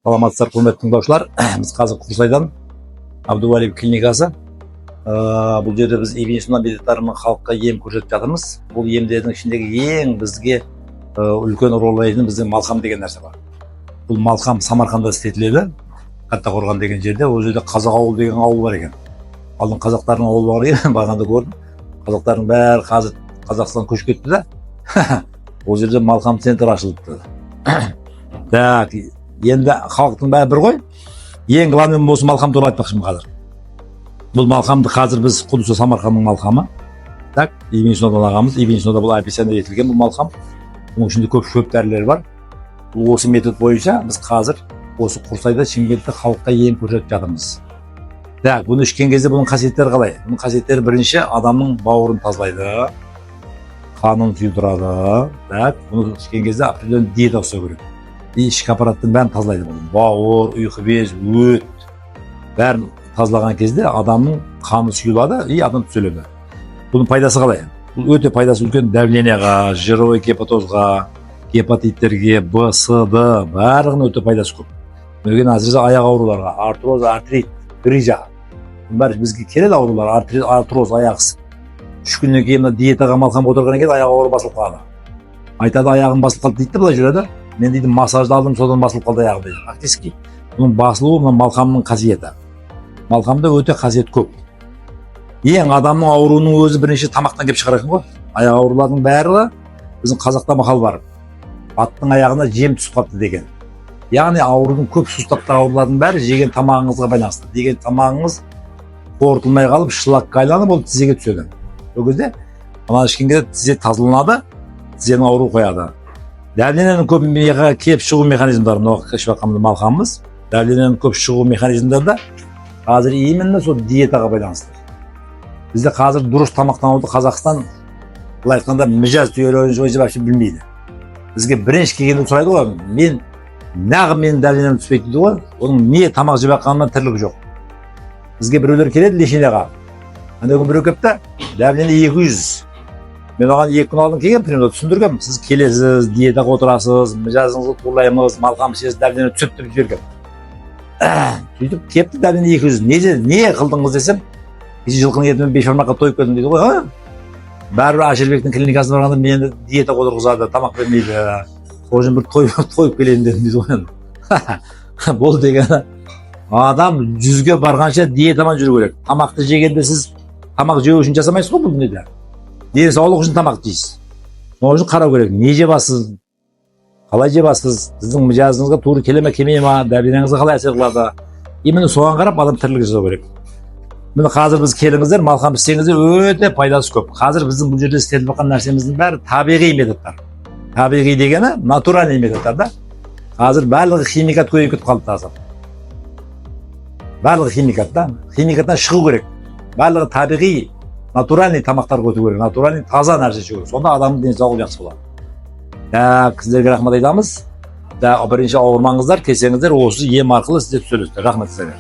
Саламатсыздар, құрметті тыңдаушылар. Біз қазір Құрсайдан, Абдувалиев клиникасы. Бұл жерде біз Ибн Сина методтарымен халыққа ем көрсетіп жатырмыз. Бұл емдердің ішіндегі ең бізге үлкен рөл ойнайтын біздің малхам деген нәрсе бар. Бұл малхам Самарқанда істетіледі, Каттақорған деген жерде. Ол жерде Қазақ ауыл деген ауыл бар екен. Алдын қазақтардың ауылы бар екен, барғанда көрдім. Қазақтардың бәрі қазір Қазақстан көшіп кетті да, ол жерде малхам центр ашылыпты. Так, енді халықтың бәрі бір ғой. Ең главный, осы малхам туралы айтпақшымын қазір. Бұл малхамды қазір біз Құдысы Самарқанның малхамы. Так, Ибн Синадан алғанбыз. Ибн Синада бұл описание етілген бұл малхам. Бұның ішінде көп шөп дәрілер бар. Бұл осы метод бойынша біз қазір осы Құрсайда, Шымкентте халыққа ем көрсетіп жатырмыз. Так, бұны ішкен кезде бұның қасиеттері қалай? Бұның қасиеттері: бірінші, адамның бауырын тазалайды, қанын сұйылтырады. Так, бұны ішкен кезде определенный диета ұстау керек. И ішкі аппараттың бәрін тазалайды бұл. Бауыр, ұйқы без, өт, бәрін тазалаған кезде адамның қаны сұйылады и адам түзеледі. Бұның пайдасы қалай? Бұл өте пайдасы үлкен: давлениеға, жировой гепатозға, гепатиттерге, Б, С, Д, барлығына өте пайдасы көп. Одан әсіресе аяқ ауруларға, артроз, артрит, грыжа. Бұның бәрі бізге келеді аурулар, артрит, артроз, аяқ ісіп. 3 күннен кейін мына диетаға, малхам отырғаннан кейін аяқ ауыры басылып қалады. Айтады, аяғым басылып қалды дейді де, былай жүреді. Мен, дейді, массажды алдым, содан басылып қалды аяғым дейді. Фактически бұның басылуы мына малхамның қасиеті. Малхамда өте қасиет көп. Ең адамның ауруының өзі бірінші тамақтан келіп шығар екен ғой. Аяқ аурулардың барлығы, біздің қазақта мақал бар: аттың аяғына жем түсіп қалыпты деген. Яғни аурудың, көп суставтағы аурулардың бәрі жеген тамағыңызға байланысты. Деген тамағыңыз қорытылмай қалып, шлакқа айланып, ол тізеге түседі. Сол кезде мынаны ішкен кезде тізе тазаланады, тізенің ауруы қояды. Давлениенің көп миға келіп шығу механизмдері, мынау ішіп жатқан малхамымыз, давлениенің көп шығу механизмдері да қазір именно сол диетаға байланысты. Бізде қазір дұрыс тамақтануды Қазақстан, былай айтқанда, мижаз теория бойынша вообще білмейді. Бізге бірінші келгенде сұрайды ғой: мен неғып менің давлением түспейді дейді ғой. Оның не тамақ жеп жатқанынан тірлігі жоқ. Бізге біреулер келеді лечениеға. Ана күні біреу келіпті, давление 200. Мен оған 2 күн алдын келген, примерно түсіндіргенмін: сіз келесіз, диетаға отырасыз, мижазыңызды туралаймыз, малхам ішесіз, давление түседі деп жібергенмін. Сөйтіп келіпті, давление 200. Не, не қылдыңыз десем, кеше жылқының етімен беш бармаққа тойып келдім дейді ғой. А? Бәрібір Әшірбектің клиникасына барғанда мені диетаға отырғызады, тамақ бермейді, сол үшін бір тойып келейін дедім дейді ғой. Енді бұл дегені адам 100-ге барғанша диетамен жүру керек. Тамақты жегенде сіз тамақ жеу үшін жасамайсыз ғой, бұл дүниеде денсаулық үшін тамақ жейсіз. Сол үшін қарау керек: не жеп, қалай жеп, сіздің мижазыңызға тура келе ме, келмей ма, давлениеңізге қалай әсер қылады. Именно соған қарап адам тірлік жасау керек. Міне, қазір біз келіңіздер, малхам істеңіздер, өте пайдасы көп. Қазір біздің бұл жерде істеліп жатқан нәрсеміздің бәрі табиғи методтар. Табиғи дегені натуральный методтар да. Қазір барлығы химикат көбейіп кетіп қалды. Қазір барлығы химикат та, химикаттан шығу керек. Барлығы табиғи, натуральный тамақтарға өту керек, натуральный, таза нәрсе ішу керек. Сонда адамның денсаулығы жақсы болады. Так, сіздерге рахмет айтамыз да. Бірінші ауырмаңыздар, келсеңіздер, осы ем арқылы сіздер түзелесіздер. Рахмет сіздерге.